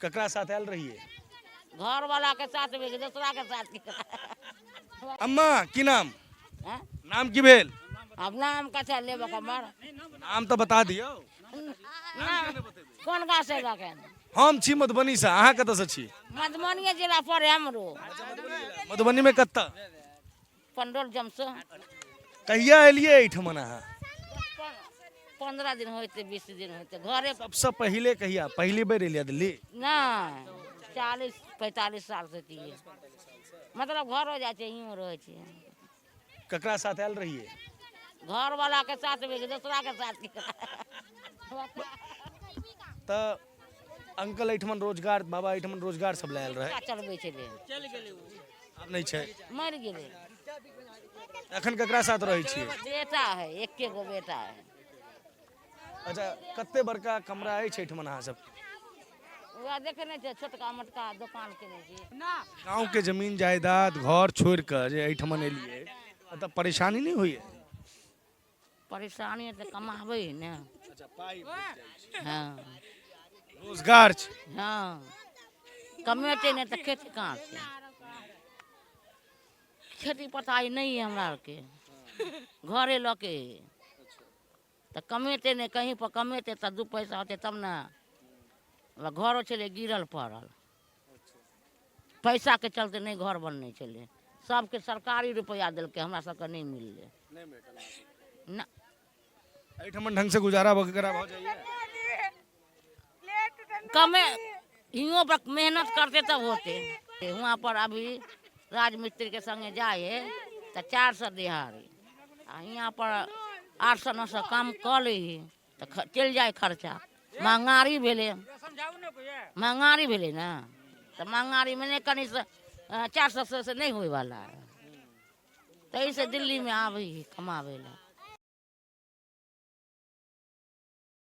ककरा साथ आयल रहियै? घर वाला के साथ में कि दोसरा के साथ के? अम्मा, की नाम? हैं? नाम की भेल? अब नाम कथा लेबो कमर? नाम तऽ बता दियौ। नाम कोन गाँव से रखन? हम छी मधुबनी से, अहाँ कतऽ से छी? मधुबनी जिला पड़े हमरो। मधुबनी में कतऽ? पंडौल जमसो। कहिया एलियै एहिठमन अहाँ? 15 दिन होते, 20 दिन होते घरे। सबसँ पहिले कहिया पहिली बेर एलियै दिल्ली? नहि, 40 45 साल से छियै, मतलब घरो जाइ छै, हियों रहै छियै। ककरा साथ आयल रहियै? घर वाला के साथ में कि दोसरा के साथ के? तऽ अंकल एहिठमन रोजगार, बाबा एहिठमन रोजगार सब लए आयल रहै? चलबै छलै। आब नहि छै? मरि गेलै। एखन ककरा साथ रहै छियै? बेटा है, एके गो बेटा है। अच्छा, कते बड़का कमरा अछि एहिठमन अहाँ सब? वएह देखे नहि छै, छोटका मोटका दोकान केने छी। गाँव के जमीन जायदाद घर छोड़ि कऽ जे एहिठमन एलियै, तऽ परेशानी नहि होइए? परेशानी तऽ कमाबै है ने। अच्छा, पाइ? हँ। रोजगार छै? हँ, कमेतै नहि तऽ खेती कहाँ से? खेती पथारी नहि है हमरा आरके, घरे लऽ के है। तऽ कमेतै नहि, कहीं पर कमेतै तऽ दू पैसा होतै तब ने। हमरा घरो छलै गिरल पड़ल, पैसाके चलते नहि घर बनने छलै। सबके सरकारी रुपैआ देलकै, हमरा सबके नहि मिललै। ना। एहिठमन ढंग से गुजारा वगैरह भऽ जाइए? कमे हियों पर मेहनत करते तब होते। वहाँ पर अभी राजमिस्त्री के संगे जाए है तऽ 400 दिहाड़ी, आ यहाँ पर 800 900 काम कऽ लै है तऽ चलि जाइ खर्चा। महँगारी भेलै, महँगारी भेलै ने, तऽ महँगारीमे नहि कनि 400 से नहि होइवला है। ताहिसँ दिल्लीमे आबै है कमाबै लए।